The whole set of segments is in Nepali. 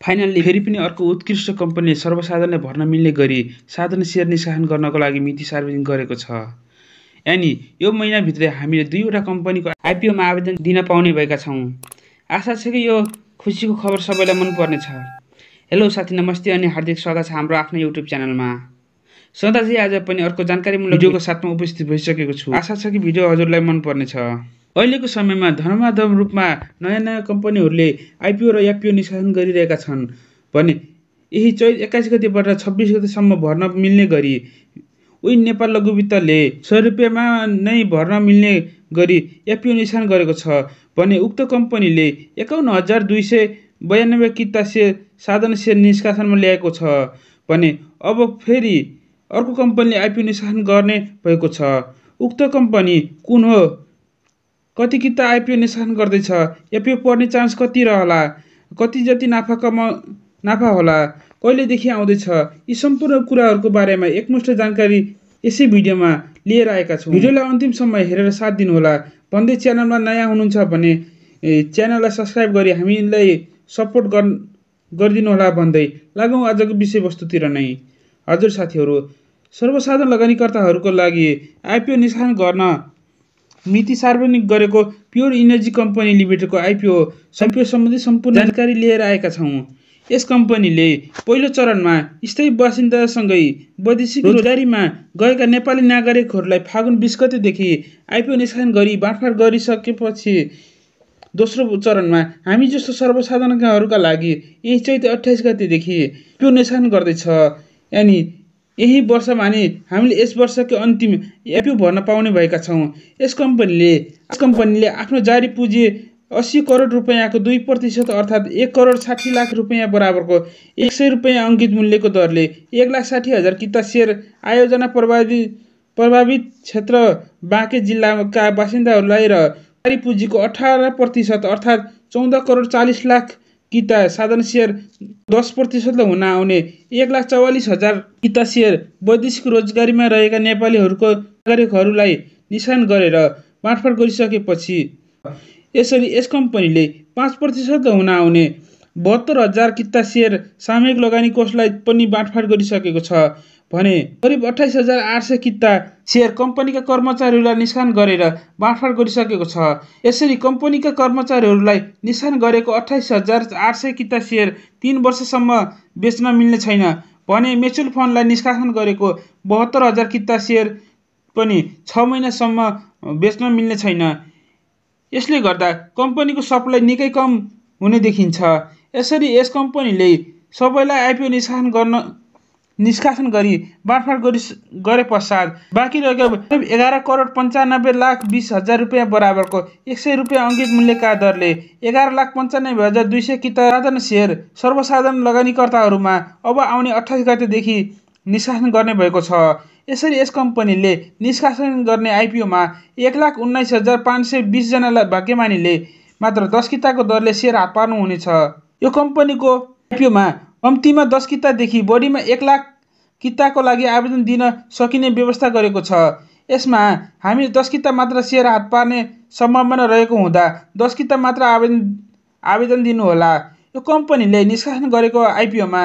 फाइनल्ली फेरि पनि अर्को उत्कृष्ट कम्पनीले सर्वसाधारणले भर्न मिल्ने गरी साधारण सेयर निष्कासन गर्नको लागि मिति सार्वजनिक गरेको छ। यानि यो महिनाभित्रै हामीले 2वटा कम्पनीको आइपिओमा आवेदन दिन पाउने भएका छौँ। आशा छ कि यो खुसीको खबर सबैलाई मन पर्नेछ। हेलो साथी, नमस्ते अनि हार्दिक स्वागत छ हाम्रो आफ्नो युट्युब च्यानलमा। सधैँ चाहिँ आज पनि अर्को जानकारीमूलक भिडियोको साथमा उपस्थित भइसकेको छु। आशा छ कि भिडियो हजुरलाई मन पर्नेछ। अहिलेको समयमा धमाधम रूपमा नयाँ कम्पनीहरूले आइपिओ र एफपिओ निष्कासन गरिरहेका छन् भने यही चैत 21 गतेबाट 26 गतेसम्म भर्न मिल्ने गरी उही नेपाल लघु वित्तले 100 रुपियाँमा नै भर्न मिल्ने गरी एफपिओ निष्कासन गरेको छ भने उक्त कम्पनीले 51,292 किता सेयर साधारण सेयर निष्कासनमा ल्याएको छ भने अब फेरि अर्को कम्पनीले आइपिओ निष्कासन गर्ने भएको छ। उक्त कम्पनी कुन हो, कति किता आइपिओ निष्कासन गर्दैछ, एफपिओ पर्ने चान्स कति रहला, कति जति नाफा होला, कहिलेदेखि आउँदैछ, यी सम्पूर्ण कुराहरूको बारेमा एकमुष्ट जानकारी यसै भिडियोमा लिएर आएका छौँ। भिडियोलाई अन्तिमसम्म हेरेर साथ दिनुहोला भन्दै च्यानलमा नयाँ हुनुहुन्छ भने च्यानललाई सब्सक्राइब गरी हामीलाई सपोर्ट गरिदिनुहोला भन्दै लागौँ आजको विषयवस्तुतिर नै। हजुर साथीहरू, सर्वसाधारण लगानीकर्ताहरूको लागि आइपिओ निष्कासन गर्न मिति सार्वजनिक गरेको प्योर इनर्जी कम्पनी लिमिटेडको आइपिओ सम्बन्धी सम्पूर्ण जानकारी लिएर आएका छौँ। यस कम्पनीले पहिलो चरणमा स्थायी बासिन्दासँगै वैदेशिक रोजगारीमा गएका नेपाली नागरिकहरूलाई फागुन 20 गतेदेखि आइपिओ निष्कासन गरी बाँडफाँड गरिसकेपछि दोस्रो चरणमा हामी जस्तो सर्वसाधारणहरूका लागि यही चैत 28 गतेदेखि आइपिओ निष्कासन गर्दैछ। यानि यही वर्षमा नि हामीले यस वर्षको अन्तिम एफपिओ भर्न पाउने भएका छौँ। यस कम्पनीले आफ्नो जारी पुँजी 80 करोड रुपैयाँको 2% अर्थात् 1,60,00,000 रुपैयाँ बराबरको 100 रुपैयाँ अङ्कित मूल्यको दरले 1,60,000 किता सेयर आयोजना प्रभावित क्षेत्र बाँके जिल्लाका बासिन्दाहरूलाई र जारी पुँजीको 18% अर्थात् 14,40,00,000 किता साधारण सेयर 10% हुन आउने 1,44,000 किता सेयर वैदेशिक रोजगारीमा रहेका नेपालीहरूको नागरिकहरूलाई निष्कासन गरेर बाँडफाँड गरिसकेपछि यसरी यस कम्पनीले 5% हुन आउने 72,000 किता सेयर सामूहिक लगानी कोषलाई पनि बाँडफाँड गरिसकेको छ भने करिब 28,800 किता सेयर कम्पनीका कर्मचारीहरूलाई निष्कासन गरेर बाँडफाँड गरिसकेको छ। यसरी कम्पनीका कर्मचारीहरूलाई निष्कासन गरेको 28,800 किता सेयर 3 वर्षसम्म बेच्न मिल्ने छैन भने म्युचुअल फन्डलाई निष्कासन गरेको 72,000 किता सेयर पनि 6 महिनासम्म बेच्न मिल्ने छैन। यसले गर्दा कम्पनीको सप्लाई निकै कम हुने देखिन्छ। यसरी यस कम्पनीले सबैलाई आइपिओ निष्कासन गरी बाँडफाँड गरे पश्चात बाँकी रहेको 11,95,20,000 रुपैयाँ बराबरको 100 रुपैयाँ अङ्कित मूल्यका दरले 11,95,200 किता साधारण सेयर सर्वसाधारण लगानीकर्ताहरूमा अब आउने 28 गतेदेखि निष्कासन गर्ने भएको छ। यसरी यस कम्पनीले निष्कासन गर्ने आइपिओमा 1,19,520 जना भाग्यमानीले मात्र 10 किताको दरले सेयर हात पार्नुहुनेछ। यो कम्पनीको आइपिओमा कम्तीमा 10 कितादेखि बढीमा 1 लाख किताको लागि आवेदन दिन सकिने व्यवस्था गरेको छ। यसमा हामीले 10 किता मात्र सेयर हात पार्ने सम्भावना रहेको हुँदा 10 किता मात्र आवेदन दिनुहोला। यो कम्पनीले निष्कासन गरेको आइपिओमा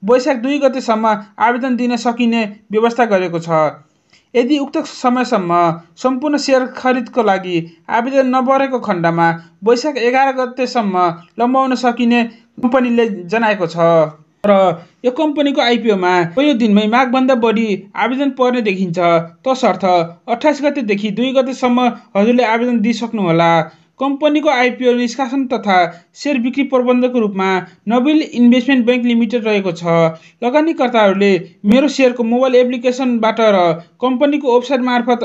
वैशाख 2 गतेसम्म आवेदन दिन सकिने व्यवस्था गरेको छ। यदि उक्त समयसम्म सम्पूर्ण सेयर खरिदको लागि आवेदन नभरेको खण्डमा वैशाख 11 गतेसम्म लम्बाउन सकिने कम्पनीले जनाएको छ। र यो कम्पनीको आइपिओमा पहिलो दिनमै मागभन्दा बढी आवेदन पर्ने देखिन्छ। तसर्थ 28 गतेदेखि 2 गतेसम्म हजुरले आवेदन दिइसक्नुहोला। कम्पनीको आइपिओ निष्कासन तथा सेयर बिक्री प्रबन्धकको रूपमा नोबेल इन्भेस्टमेन्ट बैंक लिमिटेड रहेको छ। लगानीकर्ताहरूले मेरो सेयरको मोबाइल एप्लिकेसनबाट र कम्पनीको वेबसाइट मार्फत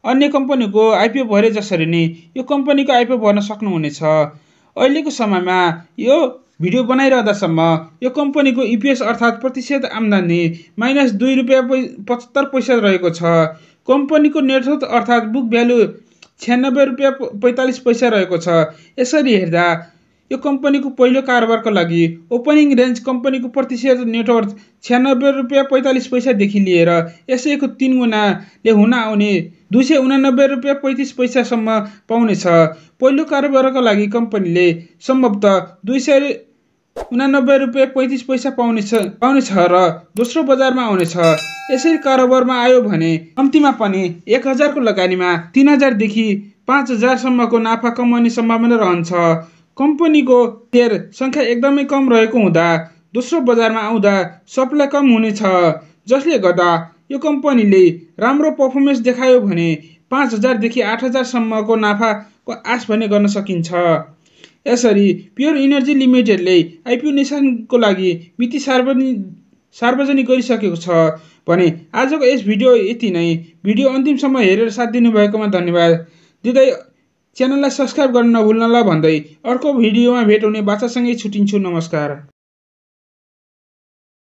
अन्य कम्पनीको आइपिओ भरे जसरी नै यो कम्पनीको आइपिओ भर्न सक्नुहुनेछ। अहिलेको समयमा यो भिडियो बनाइरहँदासम्म यो कम्पनीको इपिएस अर्थात् प्रतिशत आम्दानी -2 रुपैयाँ 75 पैसा रहेको छ। कम्पनीको नेटवर्थ अर्थात् बुक भ्यालु 96 रुपैयाँ 45 पैसा रहेको छ। यसरी हेर्दा यो कम्पनीको पहिलो कारोबारको लागि ओपनिङ रेन्ज कम्पनीको प्रतिशत नेटवर्थ 96 रुपैयाँ 45 पैसादेखि लिएर यसैको 3 गुणाले हुन आउने 289 रुपैयाँ 35 पैसासम्म पाउनेछ। पहिलो कारोबारको लागि कम्पनीले सम्भवतः ₹89.35 पाउनेछ र दोस्रो बजारमा आउनेछ। यसरी कारोबारमा आयो भने कम्तीमा पनि 1000 को लगानीमा 3000 देखि 5000 सम्मको नाफा कमाउने सम्भावना रहन्छ। कम्पनीको शेयर संख्या एकदमै कम रहेको हुँदा दोस्रो बजारमा आउँदा सप्लाई कम हुनेछ, जसले गर्दा यो कम्पनीले राम्रो पर्फर्मेन्स देखायो भने 5000 देखि 8000 सम्मको नाफाको आश भने गर्न सकिन्छ। यसरी प्योर इनर्जी लिमिटेडले आइपिओ निशानको लागि मिति सार्वजनिक गरिसकेको छ भने आजको यस भिडियो यति नै। भिडियो अन्तिमसम्म हेरेर साथ दिनुभएकोमा धन्यवाद दिँदै च्यानललाई सब्स्क्राइब गर्न नभुल्नला भन्दै अर्को भिडियोमा भेट हुने बाचासँगै छुटिन्छु। नमस्कार।